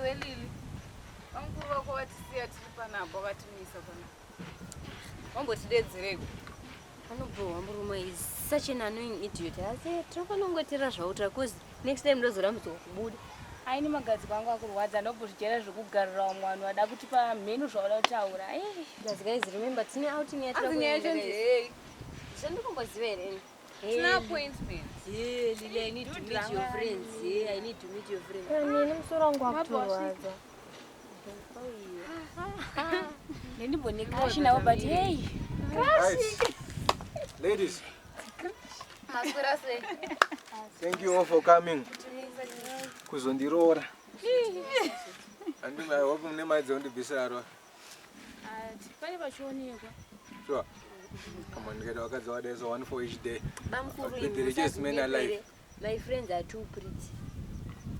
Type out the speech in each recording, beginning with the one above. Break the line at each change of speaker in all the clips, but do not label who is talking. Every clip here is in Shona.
Iwe Lili, vamukuru vako vatisiya tiri panapa vakatimisa panapa. Vambotidedzereko.
Anobhohwa murume is such an annoying idiot. Asi tinofanira kungoteerera zvautaura cause next time ndozorambidzwa kubuda.
Aini magadziko angu akurwadza ndobhozvijera zvekugarira vamwe vanhu vada kutipa mheno zvauda kutaura. Eh.
Plus guys remember tine outing yatira
Hanzi nyaya yacho
kuenda, guys.
ndeyei?
Zvandikumboziva here ini?
Tina appointment.
Hey, Lily, I need to meet your friends. Hey, I need to meet your friends.
Nini musoro wangu wakutorwadza.
Nendimbone crush navo but hey.
Right. Ladies,
Maswera sei?
thank you all for coming. Kuzondiroora. Andina I hope mune mari dzekundibvisira roora.
Pane pachionekwa.
Sure. Come on, ndikaita vakadzi vakadai so one for each day.
Bamkuru,
But the richest men alive.
My friends are too pretty.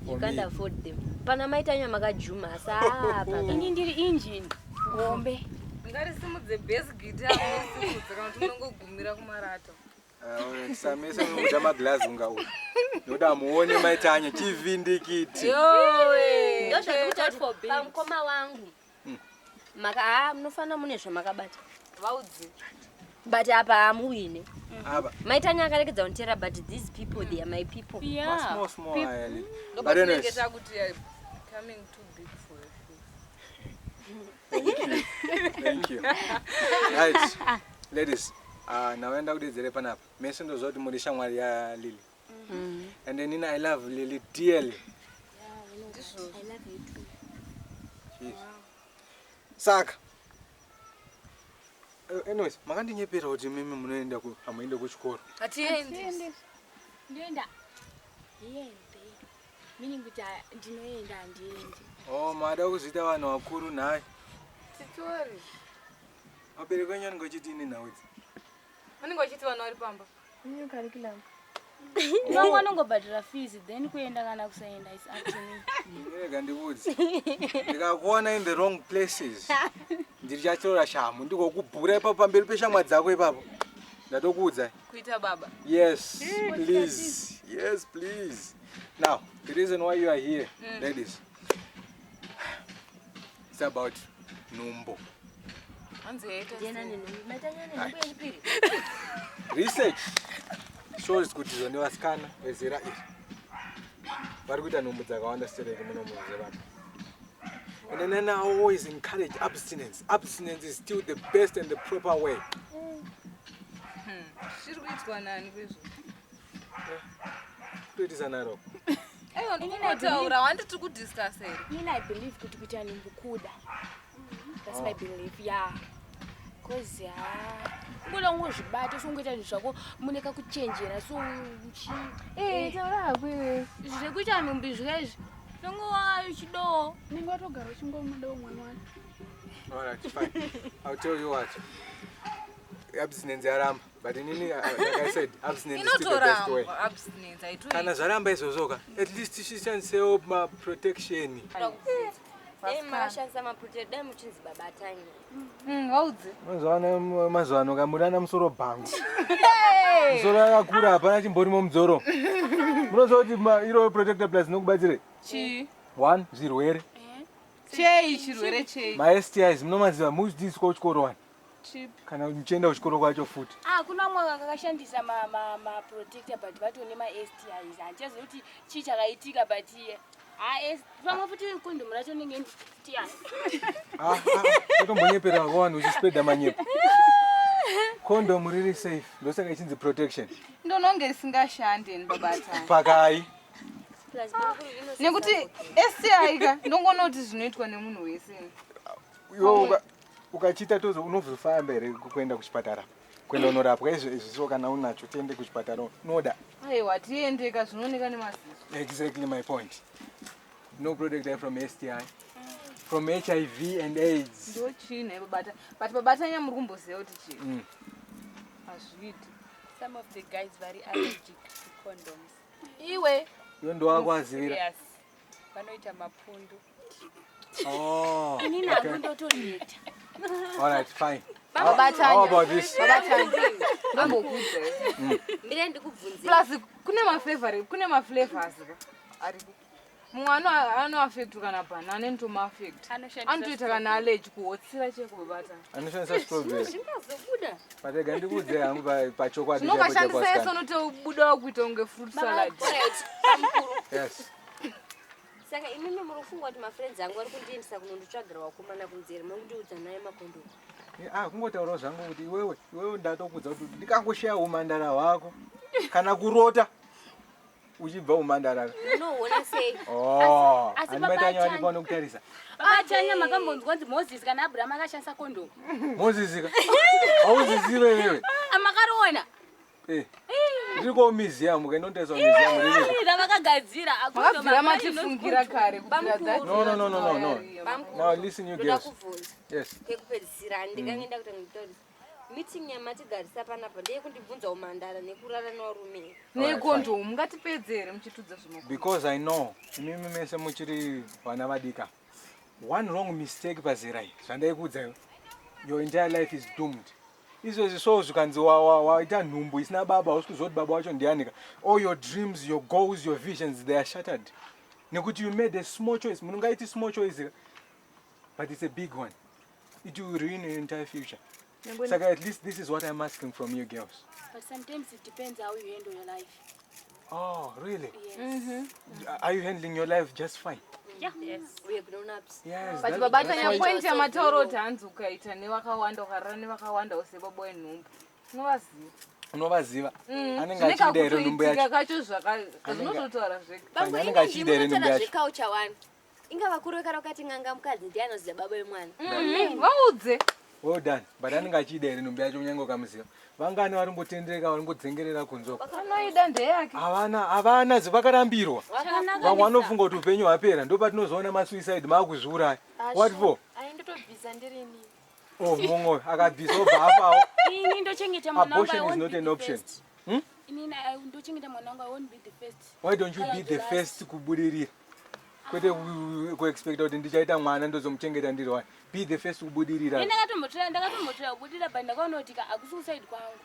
For
You can't
me.
afford them. Pana maitanya makajuma asi apa.
Ini ndiri engine. Ngombe.
Ngarisimudze bass guitar munosimudza kana kuti munongogumira kumarato.
Samese unoda maglazi unga uyu. Ndoda muone maitanya chivhindikiti.
Yowe.
Ndozvandikuti pamukoma wangu. Maka ah munofanira mune zvamakabata.
Vaudze.
But apa hamuwine.
Apa.
Maitanya akarekedza kunditeera but these people they are my people.
Yeah.
Small small aya. But
Ndopatinenge
anyways,
takuti you are coming too big for your shoes.
thank you. Thank you. Right. Ladies, nawaenda kudedzere panapa. Mese ndoziva kuti muri shamwari ya Lily. And then Nina, I love Lily dearly.
Ndizvozvo.
I love you too.
Jeez. Saka. Anyways, makandinyepera kuti mimi munoenda ku hamuende kuchikoro.
Hatiendi.
Ndoenda. Hembe. Meaning kuti ndinoenda handiendi.
Oh, mada kuzviita vanhu vakuru nhai.
Titori.
Vabereki venyu vanenge vachiti nhau idzi.
Vanenge vachiti vana vari pamba.
New curriculum.
Vamwe vanongobhadhara fees then kuenda kana kusaenda is up to me.
Rega ndikuudze. Ndikakuona in the wrong places. Ndirichatora shamu ndikokubhura ipapo pamberi peshamwa dzako ipapo. Ndatokuudza.
Kuita baba.
Yes, please. Yes, please. Now, the reason why you are here, ladies, it's about nhumbu.
Hanzi yaita
Ndiana
sei?
nenhumbu. Maitanya nenhumbu yechipiri.
Research shows kuti zvone vasikana vezera iri vari kuita nhumbu dzakawanda stereki muno muZimbabwe. And then I always encourage abstinence. Abstinence is still the best and the proper way.
Zviri kuitwa nani kwezvo?
Kutoitisa naro.
Aiwa ndikungotaura wandi tiri kudiscuss here.
Inini I believe kuti kuita nhumbu kuda. That's my belief, yeah. Cause ha ungoda kungozvibata so ungoita zvinhu zvako mune kakuchenjera so uchi
Eh, taura hako iwe.
zvekuita nhumbu izvi nongova uchidowo
Unenge watogara uchingomudawo mwana wacho.
All right, fine. I'll tell you what. Abstinence yaramba. But inini, like I said, abstinence is still the best way.
Inotoramba abstinence haitoi.
Kana zvaramba izvozvo ka, at least tishandisewo ma-protection.
Dai makashandisa maprotect dai muchinzi baba Tanya.
Vaudze.
Mazuva mazuva ano kamuri ana musoro bhangu. Musoro yakakura hapana chimborimo mudzoro. Munoziva kuti iro protector plus inokubatsire?
Chii?
One, zvirwere.
Chei chirwere chei?
Ma-STIs munomaziva muchidzidziswa kuchikoro wani.
Chipi.
Kana muchienda kuchikoro kwacho futi.
Ah, kuna vamwe vakashandisa maprotector but vatone ma-STIs handichazivi kuti chii chakaitika but pamwe futi kondomu racho rinenge STI.
Ah, ah, utombonyepera vanhu uchispreada manyepo. Condom riri safe, ndosaka ichinzi protection.
Ndononge risingashandi ini baba Tanya.
Pakai.
Plus bamkuru inosisa
Nekuti STI ka ndongoona kuti zvinoitwa nemunhu wese.
Iwe ukachiita tozo unozofamba here kuenda kuchipatara? Kuenda unorapwa izvo izvi so kana unacho tiende kuchipatara unoda.
Aiwa tiendeka zvinooneka nemaziso.
Exactly my point. No protector from STI, from HIV and AIDS.
Ndo chii nhai baba Tanya? But baba Tanya muri kumboziva kuti chii? Hazviiti.
Some of the guys very allergic to condoms.
Iwe.
Iwe ndowakwazivira.
Serious. Vanoita mapundu.
Oh.
Inini
Okay.
hangu ndotoneta.
All right, fine.
Baba
How
Tanya.
about this?
Baba Tanya. Ndombokudza.
Mire ndikubvunze.
Plus kune ma-flavor, kune ma-flavors ka ariko. Mumwe anoafectwa kana banana inotomuafect.
Anoshandisa
Anotoita kana allergy kuhotsira cheko babata.
Anoshandisa strawberry.
Zvingazobuda.
But rega ndikuudze hangu pachokwadi chaipo
Zvinokashandisa
chaipo
yese
asikana.
unotobudawo kuita kunge fruit salad.
Alright, bamukuru.
Yes.
Saka imimi muri kufunga kuti mafriends angu ari kundiendesa kunonditsvagira vakomana kunzeri makundiudza naye makondomu.
Ah, kungotaurawo zvangu kuti iwewe, iwewe ndatokuudza kuti ndikangosheya umhandara hwako kana kurota uchibva umhandara.
Munohuona sei?
Oh,
Asi
ani
baba
maitanya
Tanya-
vari pano kutarisa.
Baba Tanya makambonzwa kunzi Moses kana Abraham akashandisa kondomu.
Moses ka. Hauzizive iwewe.
Makariona?
Eh. Ndiri ko museum ke ndonotesa museum riri.
Ravakagadzira.
Makabvira matifungira kare kubvira that.
No, no, no, no, no, no.
Bamukuru.
Now listen you
Ndoda
girls.
kubvunza.
Yes.
Kekupedzisira ndikange ndakuti nditaurisa. Meeting yamatigarisa panapa ndeyekundibvunza umhandara nekurara nevarume.
Nekondomu ngatipedzere muchitudza zvemakondomu.
Because I know imimi mese muchiri vana vadika. One wrong mistake pazera iyi zvandaikuudza iwe. Your entire life is doomed. Izvezvi so zvikanzi waita nhumbu isina baba hausi kuziva kuti baba wacho ndiani ka. All your dreams, your goals, your visions they are shattered. Nekuti you made a small choice. Munhu ungaiti small choice ka, but it's a big one. It will ruin your entire future. Saka at least this is what I'm asking from you girls.
But sometimes it depends how you handle your life.
Oh, really?
Yes.
Are you handling your life just fine?
Yeah.
Yes.
We are grown ups.
Yes.
But baba
that's
Tanya
why-
point yamataura kuti hanzi ukaita nevakawanda ukarara nevakawanda use baba wenhumbu. Unovaziva.
Unovaziva. Anenge
Zvine
achiida here nhumbu
kakutoitika
yacho?
kacho zvinototaura zvega.
Bambo
Anenge
inga
achiida here nhumbu
ndinotaura
yacho?
zvekaucha wani. Inga vakuru vekare vakati n'anga mukadzi ndiye anoziva baba vemwana.
Vaudze.
Well done. But anenge achiida here nhumbu yacho kunyange ukamuziva. Vangani vari kungotendereka vari kungodzengerera kunze uko.
Anoida ndeyake.
Havana, havana vakarambirwa. Vamwe vanofunga kuti upenyu hwapera ndopatinozoona masuicide maakuzviuraya. What for?
Ai ndotobvisa ndirini.
Oh, mumwe akabvisa obva afawo.
Ini ndochengeta mwana wangu. I
Abortion is
won't
not
be
an
the
option.
first. Inini ndochengeta mwana wangu I won't be the first.
Why don't you be the first kubudirira? Kwete kuexpecta kuti ndichaita mwana ndozomuchengeta ndiri wani. Be the first kubudirira.
Ini ndakatombotora kubudira but ndakaona kuti hakusi kuside kwangu.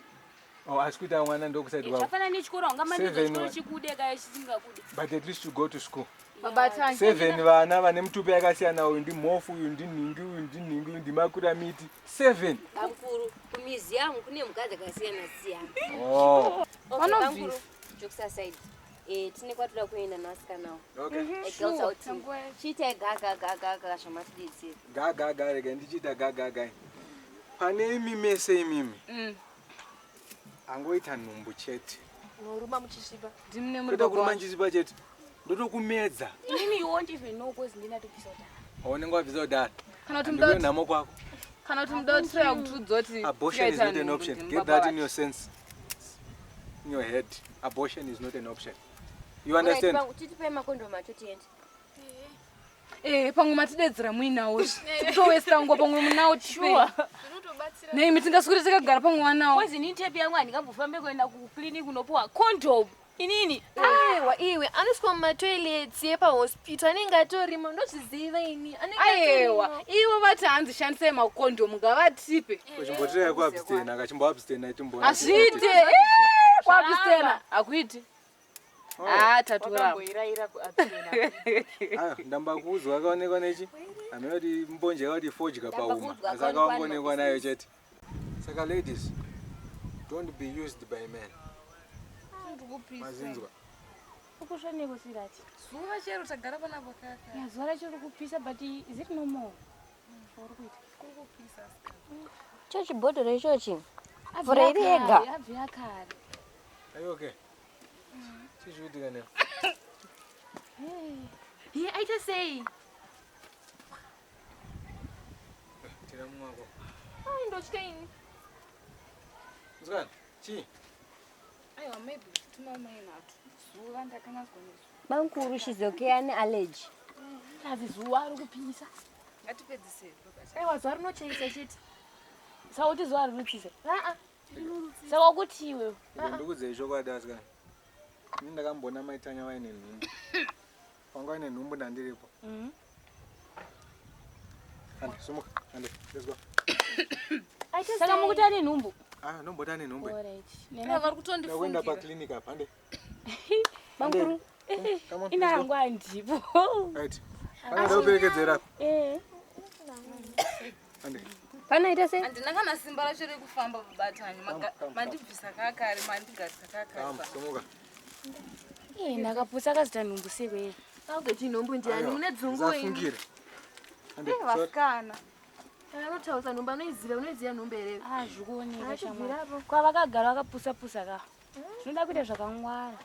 Oh, asi kuita mwana ndokuside kwako.
Zvafanana nechikoro ungamanidzwa
Seven
chikoro
wa-
chikude kana chisingakude.
But at least you go to school.
Baba Tanya.
7 vana vane mitupo yakasiyana uyu ndimhofu uyu ndinhingi uyu ndinhingi uyu ndimakuramiti 7.
Bamukuru, kumuseum kune mhuka dzakasiyana siyana.
Oh.
Okay,
Vanobvisa.
bamukuru, jokes aside. Tine kwatoda kuenda nevasikanawo.
Okay.
A girls outing. Chiitai ga ga ga ga ga zvamatidetsera.
Ga ga ga rega ndichiita ga ga ga. Pane imi mese imimi. Angoita nhumbu chete.
Munoruma muchisvipa.
Ndimune muri
Kuita
baba
kuruma
wacho.
ndichizipa chete. Ndotokumedza.
Inini you won't even know because ndinatobvisa kudhara.
Aunenge wabvisa kudhara.
Kana kuti
Handikuwe
muda
nhamo kwako.
kana kuti muda kutiraya kutiudza kuti
Abortion is
tikaita
not an
nhumbu
option.
ndimi
Get
baba
that in
vacho.
your sense. In your head. Abortion is not an option. You understand?
Titipai makondomu acho tiende.
Pamwe matidedzera muinawo. Tikutowesta nguva pamwe munawo tipe.
Zvinotobatsira.
Nei tingaswere takagara pamwe wanawo.
Because inini tepi yangu handingambofambe kuenda kuclinic kunopuwa condom. Inini.
Aiwa iwe anoiswa mumatoilets epahospital anenge atorimo ndozviziva ini. Anenge
Aiwa,
atorimo.
ivo vati hanzi shandisai makondomu ngavatipe.
Uchimbotiraya kuabstena, akachimboabstena itimboona.
Hazviite. Kuabstena hakuiti. Ah, taturamba.
Wakamboiraira kuabstena.
Ayo, ndamba kuudzwa akaonekwa nechi amene kuti mbonje yakati fodya
Ndamba
pauma
kuudzwa
asi
akaonekwa
akaonekwa nayo chete. Saka ladies, don't be used by men. Mazinzwa.
Ukusvaneko sirati.
Zuva chero tagara panapa kaka.
Ya zuva racho riri kupisa but is it normal? Zvauri kuita.
Cho chibhodhoro ichochi. Mvura iri yega.
Abvira kare.
Are you okay? Chii chiri kuitika newe?
Ye aita sei?
Tira mumwe wako.
Ai ndotya ini.
Muzukana, chii?
Aiwa, maybe timamuinatu. Zuva ndakanazwa nezuva.
Bamukuru she's okay ane allergy.
Tazi zuva riri kupisa.
Ngatipedzisei baba.
Aiwa zuva rinochaisa chete.
Saka kuti zuva rinotsisa.
Aa.
Saka kuti iwe.
Ende ndikudzei chokwadi asikana. Ini ndakamboona maitanya vaine nhumbu. Wanga vaine nhumbu ndandiripo. Hande, sumuka. Hande, let's go.
Aita
Saka
sei?
mukuti ane nhumbu.
Ah, ndomboti ane nhumbu.
Alright.
Vari
Ndakuenda
kutondifungira.
paclinic apa, hande.
Bamukuru,
Come on,
Ina
let's
hangu
go.
handipo.
Right. Pane kuperekedzera.
Eh.
Ande.
Panoita sei?
Handina kana simba racho rekufamba babatani.
Come,
Mandibvisa kakare, mandigarisa kakare.
Come, sumuka.
Eh, ndakaputsa akazita nhumbu seko ye.
Augeti nhumbu ndiani?
Aiwa,
Mune dzungu ini.
usafungire. Ande,
Eh,
sorry.
vasikana.
Anotaurisa nhumbu anoiziva, unoiziva nhumbu here?
Ah, zvikuoneka shamwari.
Achibvirapo.
Kwavakagara vakapusa pusa ka. Zvinoda kuita zvakangwara.